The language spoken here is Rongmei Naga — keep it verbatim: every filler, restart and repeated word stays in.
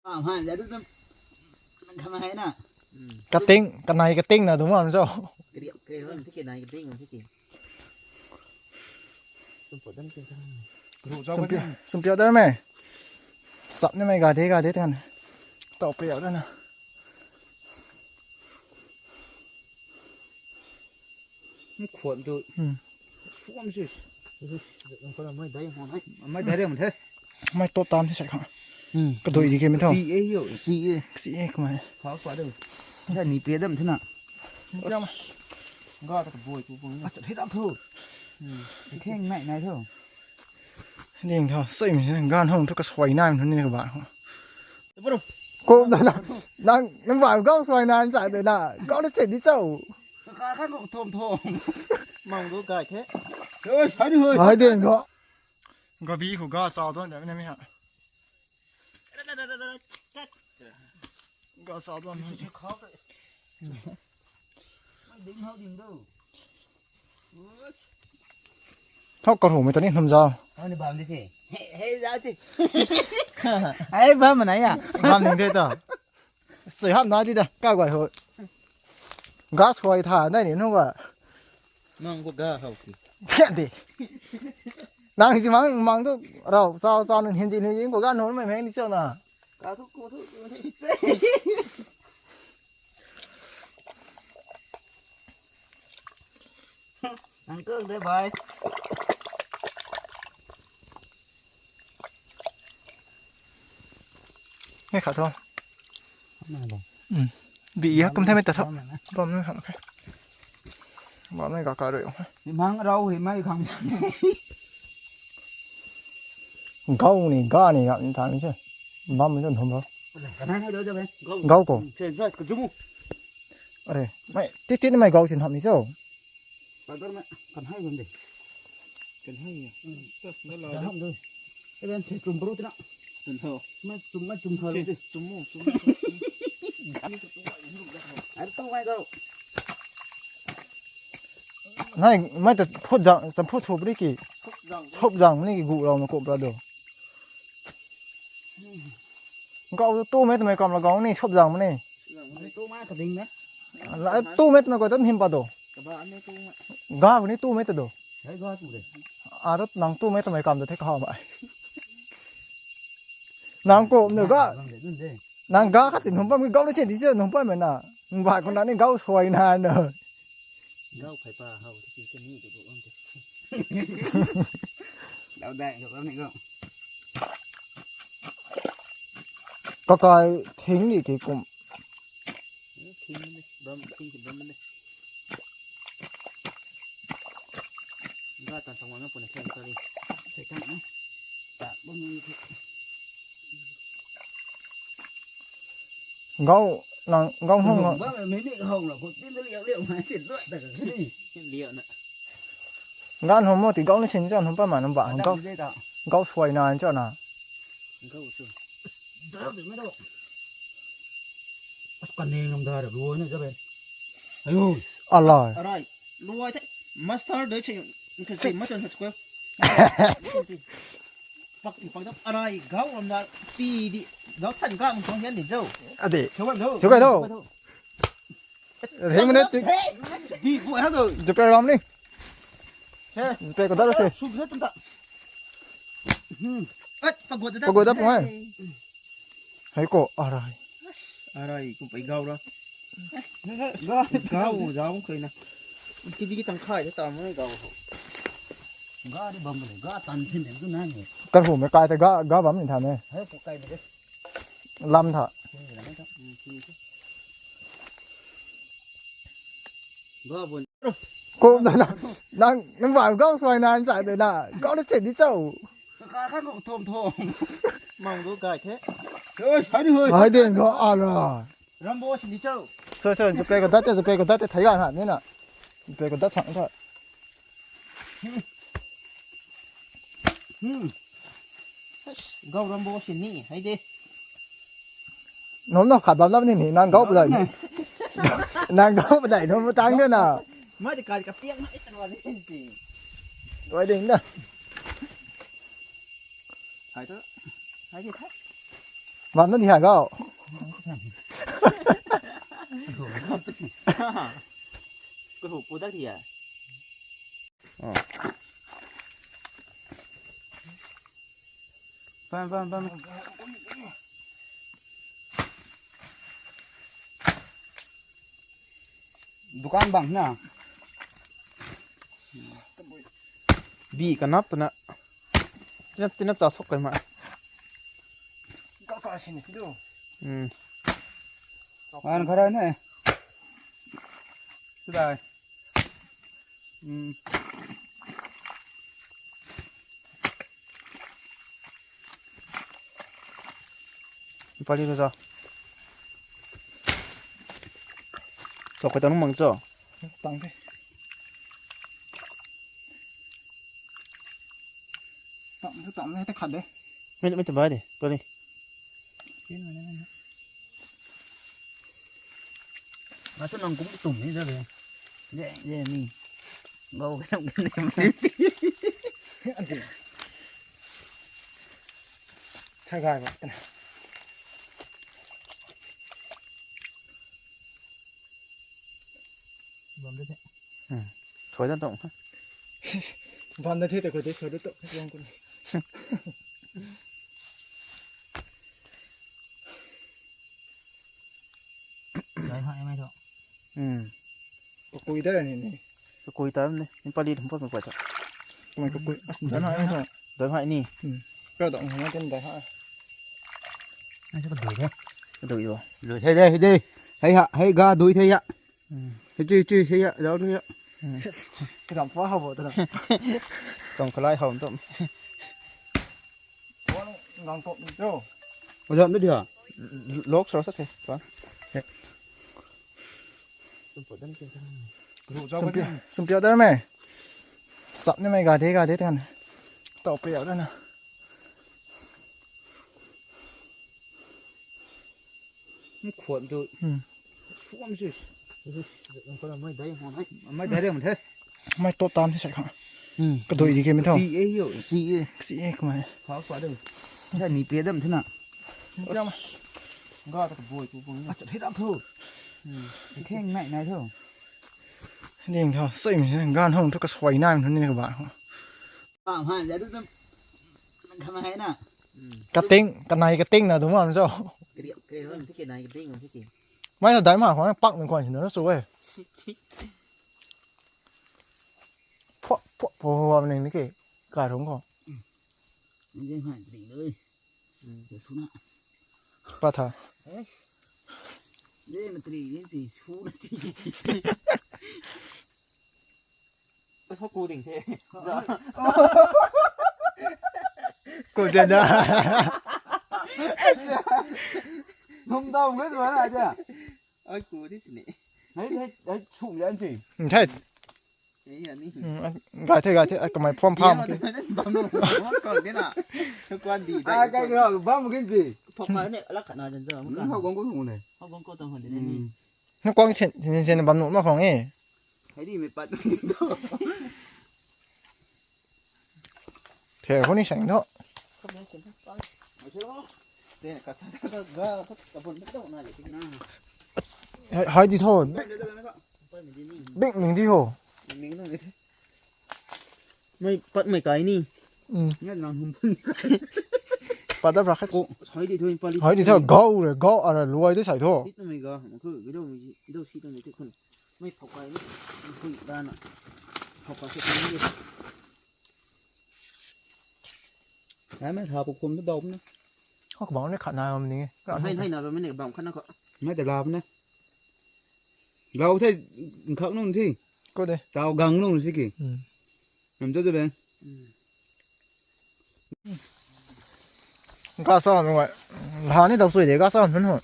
Ah, hai, ya tu tu. Nang khamai hai na. Kating, kanai kating na tu mam cho. Kri kri lam tiki nai kating lam tiki. Tum po dan tum. Ru zau Sum kan. Pia, sum pia dar me. Sap ni mai ga de ga de tan. Tau pia dar na. Khuan tu. Hmm. Suam si. Mai dai hon hai. Mai dai re mun the. Mai to tam si sai kha. Hmm. Ka doi di ke mi tho. Si e yo, si e. Si e kumai. Khau pa dong. Ni pe dam thina. Jam. Ga ta boi pu pu. Acha thei dam tho. Hmm. Theng nai nai tho. Ding tho, sui mi gan hong thu ka suai nai thu ni ka ba. Ko na na. Nang nang ba gau suai nai sa de na. Gau na che di chau. Ka ka ko thom thom. Mang du gai the. Oi, sai ni hoi. Hai ding tho. Gabi khu ga sa do na mi ha. Ga sa do. Ding hau ding do. Thau ka ru mi ta ni hnam zau. Hau ni bam di the. He he zau ti. Ai bam mana ya. Bam ning de ta. Sui hap na di da ka guai ho. Ga suai tha nai ni nu ga. Mang ko ga hau ki. Khe de. Nang si mang mang tu rau sao sao nun hin ji hin ji ko ga nun mai mai ni sao na. Ka thu ko thu. Nang kau de bai. Ngai kha tho. Na ba. Um. Bi ya kum thai mai ta tho. Bam na. Bam na kha. Bam na ga ka rui. Ni mang rau hi mai khang. Gau ni ga ni ga ni ta ni che. Bam ni ton thom ro. Ka nai nai do do be. Gau ko. Chen sa ka jumu. Are, mai ti ti ni mai gau sin ham ni cho. Padar na, kan hai bam de. Kan hai ya. Sa, na la. Kan ham de. Kan the chum bro tina. Chum tho. Mai chum, mai chum tho de. Chum mo, chum mo. Ai tong mai gau. Nai, mai ta phut jang, sam phut sop ri ki. Sop jang ni ki gu rau na ko bra do. Gau tu tu me tu me kam la gau ni sop jang ni. Tu ma ka ding na. La tu me tu me ko tan him pa do. Ka ba ne tu ma. Ga ni tu me tu do. Hai ga tu de. A rat nang tu me tu me kam da the ka ma. Nang ko ne ga. Nang de, nang de. Nang ga khat tin hum pa mi gau ni se di se hum pa me na. Ba ko na ni gau suai na na. Gau phai pa hau ti ti ni tu ko ang te. Dau dai ko ni ko. Kakai thing ni ki kum. Thing ni bam thing ki bam ni. Ga tan tang wang pun thing ka ni. Thing ka ni. Ta bam ni. Gau nang gau hung. Ba me ni hung la ko tin liau liau mai tin lo ta ka ni. Liau na. Gan hom mo ti gau ni sin cho hom pa ma nam ba hom gau. Gau suai na cho na. Gau chu. Kan ne ngam da ruo na ja be. Ayo. Alai. Arai. Luai the. Master de che. Ka se ma ton ha ko. Pak ti pak da arai gau ram da pi di. Gau than ka mung thong hian di jo. Ade. Chu kan do. Chu kan do. Hei mane tu. Di bu ha do. Ju pe ram ni. He. Pe ko da se. Su bu ta ta. Hmm. At pagoda. Pagoda pu hai. Hei ko arai. Arai ko pai gau ra. Gau zau khoi na. Ki ji ki tang khai ta mo gau. Ga di bam le ga tan thin dem tu na ni. Ka hu me kai ta ga ga bam ni tha me. Hei ko kai de. Lam tha. Ga bun. Ko na na. Nang nang ba gau suai na sa de na. Gau le che di chau. Ka ka ko thom thom. Mang du gai the. Oi, sai ni hoi. Hai de go ala. Rambo si ni chau. Sai sai, ju pe ko dat te, ju pe ko dat te thai ga na ni na. Ju pe ko dat sang tha. Hmm. Gau rambo si ni, hai de. Nom na khat bam lam ni ni, nang gau padai ni. Nang gau padai nom tang de na. Mai de kai ka piang na, ita wa ni ti. Wai ding na. Hai ta. Hai de ta. Bam na ni hai gau. Kahu pu dak thia. Bam, bam, bam. Dukan bang na. Bi kanap na. Tina, tina cha thok kai ma. Ka ka sin ti do. Hmm. An khara ne. Sudai. Hmm. Pali ko sa. Chok kai tang mang cho. Tang the. Tam the, tam the, te khat de. Mei, mei te bai de, pali. Tin ma ne. Nga tu nang kum tum ni da le. Ye, ye ni. Ngau ka nang kum ni. Ante. Tha gai ba. Bam de the. Hmm. Soi da tong. Bam de the, te ko de soi da tong. Bam ko. Dai hai mai tho. Hmm. Kakui da ni ni. Kakui ta ni. Ni pali thum pat mai pat ta. Kamei kakui. As dai hai mai tho. Dai hai ni. Hmm. Ka dong hai tin dai hai. Ai sa ka dui de. Ka dui do. Dui the de, the de. Hei ha, hei ga dui the ya. Hmm. Hei chi, chi, hei ya, dau the ya. Hmm. Ka dam pa ha bo ta. Tong kalai hau tong. Ngang top ni cho. Ojam ni dia. Lok sor sa se. Tuan. Sumpia, sumpia dar me. Sap ni mai ga de, ga de tan. Tau pia da na. Khuan tu. Hmm. Suam si. Mai dai dai mo the. Mai top tam the sai kha. Hmm. Ka doi di ke mi tho. Si e yo, si e. Si e kamei. Kha kha de. Sa ni pe dam the na. Ga ta ka boi tu pung. Acha the dam tho. Hmm. Theng nai nai tho. Ding tho, sui mi gan hong thu ka sui nai mi ni ka ba. Pam hai ja du tam. Kham hai na. Ka ting, ka nai ka ting na du mam cho. Kri kri hon tiki nai ka ting hon tiki. Mai sa dai ma khwang pak nung khwang sin na su e. Pho pho pho pho ning ni ke. Ka rong ko. Ni hai ting dui. Su na. Pa tha. Eh. Ni na tri ni ti su na ti. Ơ, sao cô tỉnh thế? Dạ. Cô trên đó. Không đâu, không biết mà là chứ. Ơi, cô thế xin nè. Đấy, đấy, đấy, sụm vậy anh chị. Ừ, thế. Đấy là đi. Ừ, anh, gài thế, gài thế, anh, cái máy phom phom kia. Bấm luôn, bấm còn thế nào? Nó quan gì? À, đây, cái còn cái đó bấm một cái gì? Phom mà này, lắc khả năng dần dần, không cần. Không, không có thùng này. Không, không có thùng này. Ừ. Nó quăng sen, sen, sen bấm nụ nó không ấy. Hei di mei pat. Thei khou ni sang tho. Hei, hei di tho. Bing ming di ho. Mei pat mei kai ni. Pat da brak khe. Hei di tho, pali. Hei di tho, gau re, gau a re, luai di sai tho. Mei ga, mei khu, gidou, gidou si tang mei ti khun. Mei phok kai ni. Mei phui da na. Phok kai se ni. Nai mei tha pu kum tu dau na. Hok bang ne khat na ram ni. Hai hai na ram ne bang khat na ko. Mei ta la na. Lau the khak nung thi. Ko de. Tau gang nung si ki. Hmm. Nam tu tu ben. Hmm. Ka sa nung ai. La ni dau sui de ka sa nung ho.